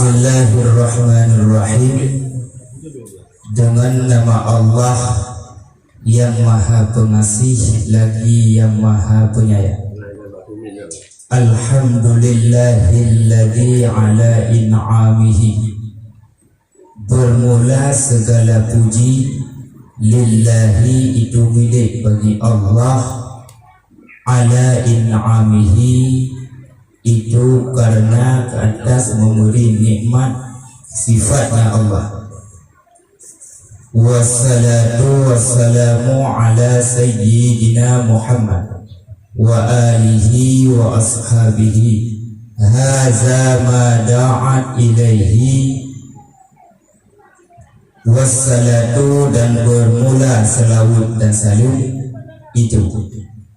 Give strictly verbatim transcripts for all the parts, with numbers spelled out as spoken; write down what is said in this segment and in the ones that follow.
Bismillahirrahmanirrahim. Dengan nama Allah yang Maha Pengasih lagi yang Maha Penyayang. Alhamdulillahilladzi ala in'amihi. Bermula segala puji lillahi, itu milik bagi Allah, ala in'amihi, itu karena ke atas memberi nikmat sifatnya Allah. Wassalatu wassalamu ala sayyidina Muhammad wa alihi wa ashabihi. Haza ma da'at ilaihi. Wassalatu, dan bermula selawat dan salam itu,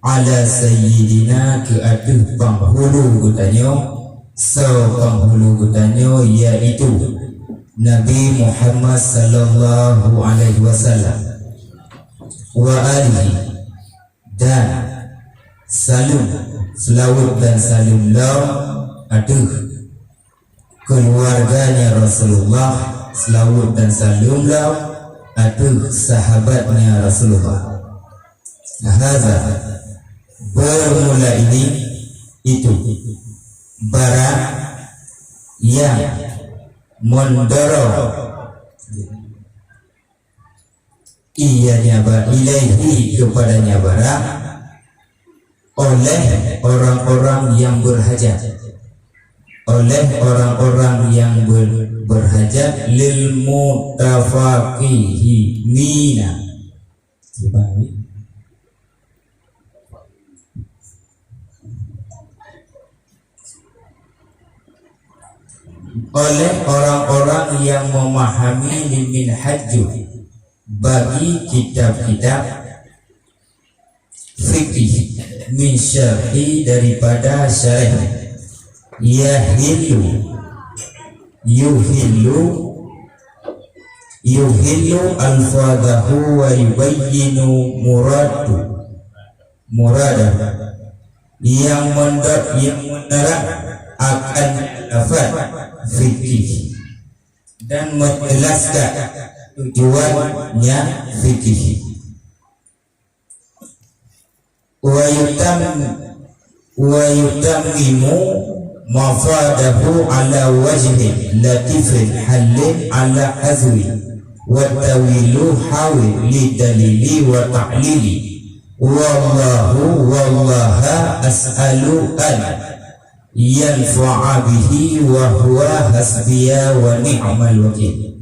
ala sayyidina, ke ateueh panghulu geutanyoe, soe panghulu geutanyoe, yaitu Nabi Muhammad sallallahu alaihi wasallam, wa alihi, dan salam, selawat dan salam lom ateueh keluarganya Rasulullah, selawat dan salam lom ateueh sahabatnya Rasulullah. Haza, bermula ini, itu, barang yang mendorong ianya ba-, ilaihi, kepadanya barang, oleh orang-orang yang berhajat, oleh orang-orang yang ber-, berhajat, lil mutafaqihina. Oleh orang-orang yang memahami, lil minhaju, bagi kitab-kitab fikih, min syarhi, daripada syarah, yahillu, yuhillu, yuhillu alfadahu wa yubayyinu muradu, muradahu, yang mendot-, yang menerang akan lafaz fikih dan menjelaskan tujuannya fikih. Wa yutam-, wa yutammimu mafadahu ala wajhin latifin halin ala hazwi, wa tawilu hawi li dalili wa ta'lili. Wallahu, wallaha as'alu an yanfa'a bihi wa huwa hasbiya wa ni'mal wakil.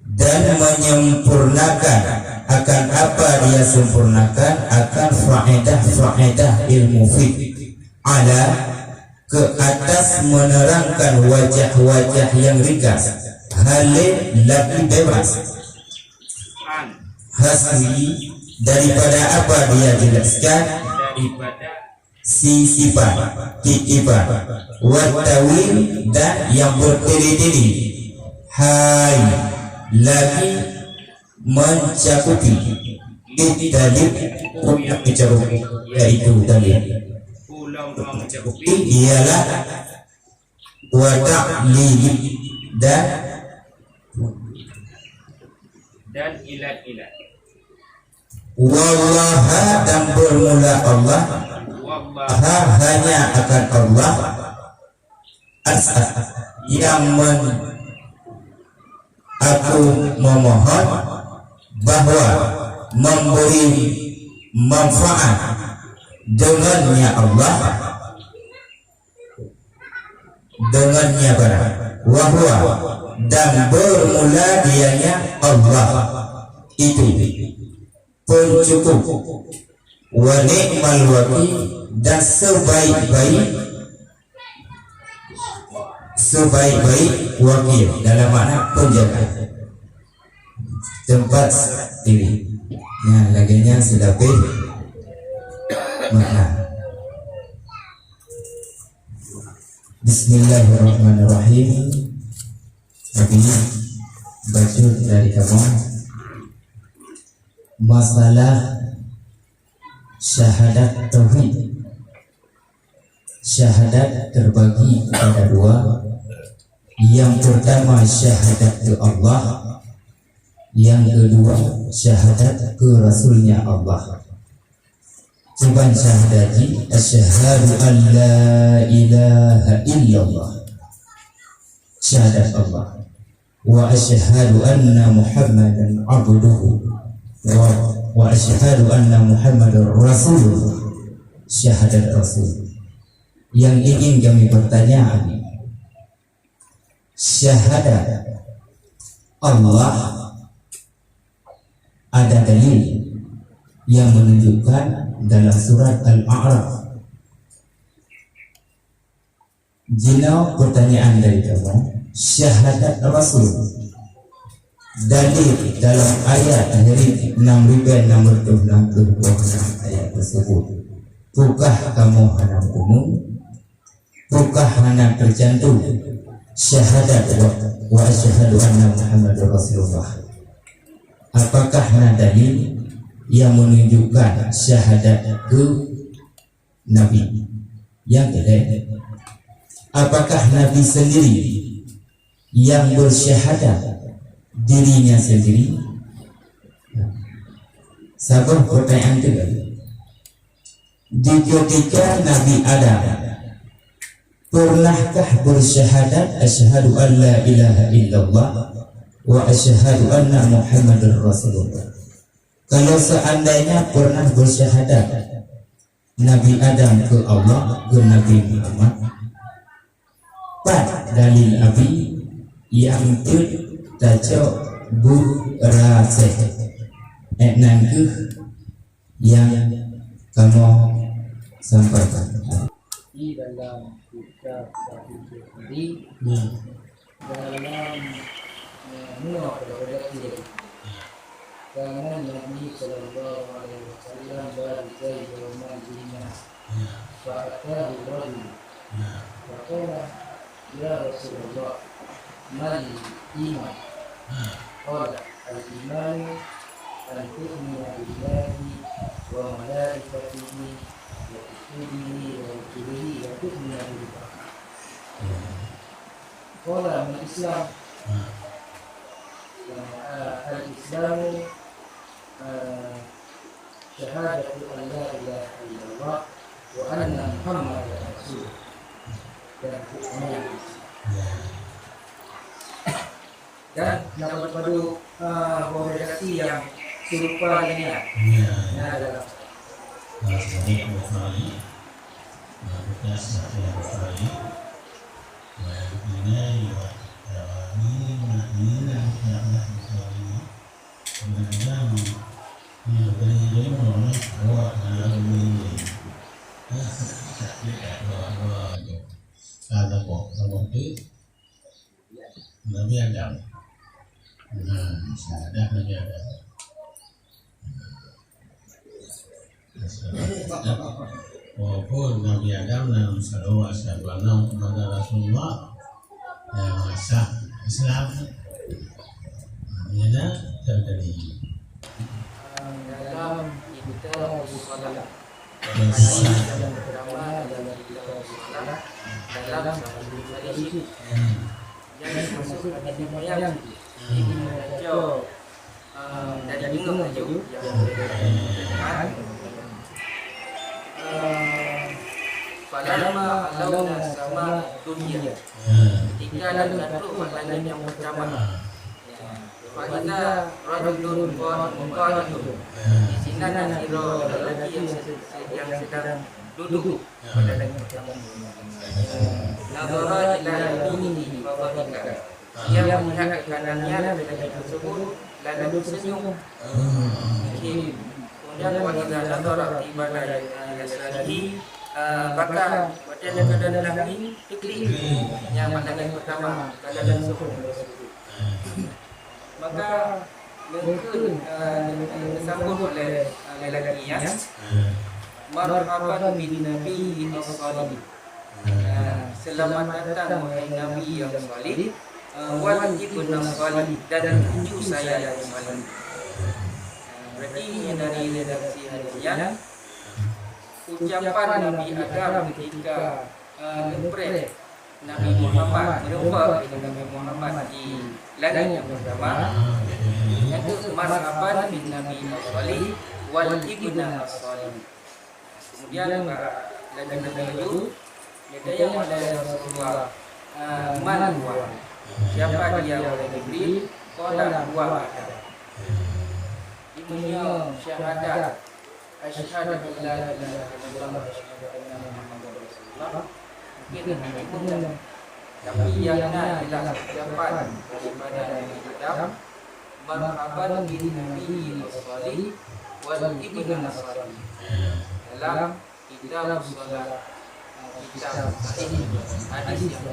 Dan menyempurnakan akan apa dia sempurnakan akan faedah-faedah ilmu fiqh, ala, ke atas menerangkan wajah-wajah yang ringkas, halin, lagi bebas, hasbi, daripada apa dia jelaskan, daripada si sifat, titipan, wa tawil, dan yang bertele-tele, hai, lagi mencakupi, dalil, yang mencakupi, yaitu dalil, mencakupi ialah wa ta'lili, dan, dan ilat-ilat. Wallaha, dan bermula Allah. Wallaha, hanya akan Allah. As'al, yang men-, aku memohon bahwa memberi manfaat dengannya Allah, dengannya barang. Wa huwa, dan bermula dianya Allah. Itu pencukup. Wa ni'mal wakil, dan sebaik-baik, sebaik-baik wakil, dalam makna penjaga tempat diri. Nah, lagèe nyan silapeh makna. Bismillahirrahmanirrahim. Jadi, bacut dari kamoe. Masalah Syahadat tauhid. Syahadat terbagi kepada dua. Yang pertama syahadat ke Allah, yang kedua syahadat ke Rasulnya Allah. Cuban syahadat jih, asyhadu an la ilaha illallah. Syahadat Allah. Wa asyhadu anna Muhammadan abduhu. Wa, wa asyhadu anna Muhammadar Rasulullah. Syahadat Rasul. Yang ingin kami pertanyaan, syahadat Allah ada dalil yang menunjukkan dalam surat Al-A'raf. Jinoe pertanyaan dari kamoe, syahadat Rasul. Dalil dalam ayat Hijri enam ribu enam ratus enam puluh dua ayat tersebut. Bukah kamoe hana meuteumé, bukah hana tercantum syahadat wa, wa asyhadu anna Muhammadar Rasulullah. Apakah na dalil yang menunjukkan syahadat ke Nabi? Yang kedua, apakah Nabi sendiri yang bersyahadat dirinya sendiri? Saboh pertanyaan kedua. Di ketika Nabi Adam, pernahkah bersyahadat, "Asyhadu an la ilaha illallah wa asyhadu anna Muhammadar Rasulullah"? Kalau seandainya pernah bersyahadat Nabi Adam ke Allah, ke Nabi Muhammad, pat dalil Abi nyang peuet tacok beurasai? Nyan kheueh nyang kamoe sampaikan. Di dalam kitab Sahih Bukhari, dalam, eh, meunoe pada hadis, kana Nabi sallallahu alaihi wasallam bariza yauman linnas, fa atahu rajul, fa qala, "Ya Rasulullah, mal iman?" Qala, "Al-imanu an tu'mina billahi wa malaikatihi wa kutubihi wa rusulihi wa tu'mina bil qadar." Qala, "Mal Islam?" Al-Islamu, eh, syahadatu an la ilaha illallah wa anna Muhammadan Rasulullah. Dan hukumnya. Dan dapat padu, eh, boh redaksi yang serupa dengan ini. Ya. Nah, dalam Sahih Bukhari, nah, bekas Sahih Bukhari, nah, ini lewat, eh, ini, ini, ini, Bukhari. Kadang-kadang, ya, beri ilmu, eh, awak dalam beri ilmu. Ah, tak, tak, tak, tak, tak, tak, tak. Ada kok, sama tu. Nabi Adam. Nah, syahadat Nabi Adam. Walaupun Nabi Adam dalam salawat, asyhadu anna Muhammadar Rasulullah, ya, sah Islam. Nah, ini ada terjadi. Dalam kitab salat. Hadis yang pertama dalam kitab salat, dalam Sahih Bukhari. Yang dimaksud hadis riwayat ini, ah, dari dengar laju, yang, ah, falamma alauna sama dunia. Ketika lalu ka trok bak langét nyang pertama. Fa idza rajulun qaimun. Di sinan na sidroe lelaki yang se-, yang sedang duduk pada langét pertama. Nadhara ila yaminihi fa dhahika. Ia melihat ke kanannya lelaki tersebut lalu tersenyum. Kemudian, wa idza nadhara qibala yasarihi, eh, baka, watèe lheuh ka lheuh nyan, teuklik. Nyang bak langét pertama, ka lheuh langsung. Maka, mungkin, eh, disambut oleh, eh, lelaki nyan, "Marhaban bin Nabi as-Salih." Ah, selamat datang, wahai Nabi yang salih, ah, wal ibn salih, dan cucu saya yang salih. Ah, berarti dari redaksi hadis nyan, Ucapan Nabi Adam ketika, eh, neupreh Nabi Muhammad, meureumpok dengan Nabi Muhammad di langit yang pertama, iaitu marhaban bin Nabi as-salih wal ibn as-salih. Kemudian, bak laju-laju, geutanyong lé Rasulullah, eh, "Man huwa?" Siapa dia, wahai Jibril? Qala, "Huwa Adam." Meunyoe syahadat, "Asyhadu an la ilaha illallah wa asyhadu anna Muhammadar Rasulullah," mungkin hana imeum. Tapi nyang na ialah ucapan daripada Nabi Adam, "Marhaban bin Nabi as-salih wal ibn as-salih." Dalam Kitab Salat, kitab sahih, hadis yang